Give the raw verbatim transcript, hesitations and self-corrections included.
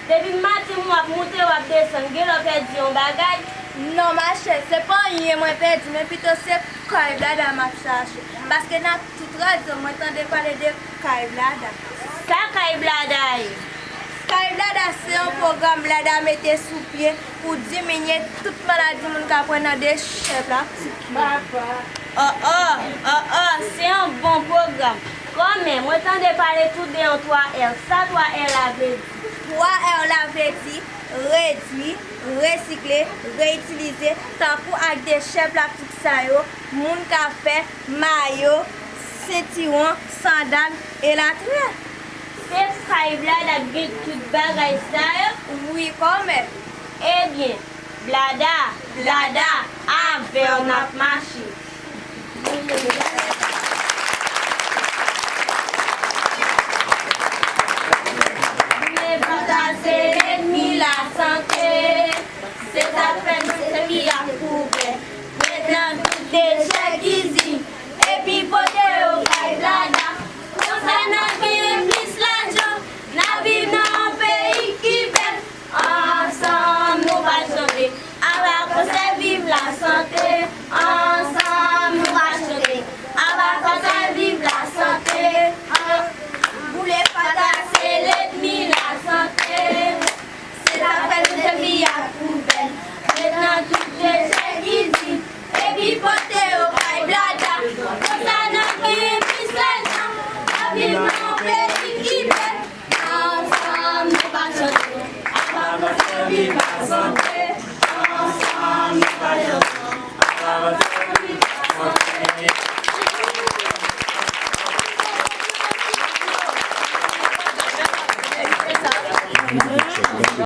Depi maten w ap moute, w ap desann, gen lè w pèdi yon bagay? Non, machè, se pa anyen mwen pèdi, men pito se kay blada m ap chache. Paske nan tout radyo, mwen tande pale de kay blada. Sa kay blada ye? Kay blada se yon pwogram blada mete sou pye pou diminye tout maladi moun ka pran nan dechèp la. Oh, oh, oh, oh, se yon bon pwogram. Kòmè, mwen tande pale tou de yon twa R. Sa twa R la vle di? Twa R la vle di redwi, resikle, reyitilize, tankou ak dechèp la, tout sa yo, moun ka fè mayo, sentiwon, sandal, elatriye. Se kay blada k gen tout bagay sa yo? Wi, kòmè. Ebyen, blada, blada, avè w n ap mache. Boule fatra se lènmi lasante. Se sa k fè nou sèvi ak kouvè. Ret nan tout dechè kizin. Epi pote yo kay blada. Konsa n a genyen plis lajan. N a viv nan yon peyi ki bèl. Ansanm nou va chante, ava konsa viv lasante. Ansanm nou va chante, ava konsa viv lasante. An-, boule fatra se lènmi lasante. Se sa k fè nou sèvi ak poubèl. Ret nan tout dechè kizin. Epi pote yo kay blada. Konsa n a genyen plis lajan. N a viv nan yon peyi ki bèl. Ansanm nou va chante, ava konsa viv lasante. Ansanm nou va chante, ava konsa viv lasante.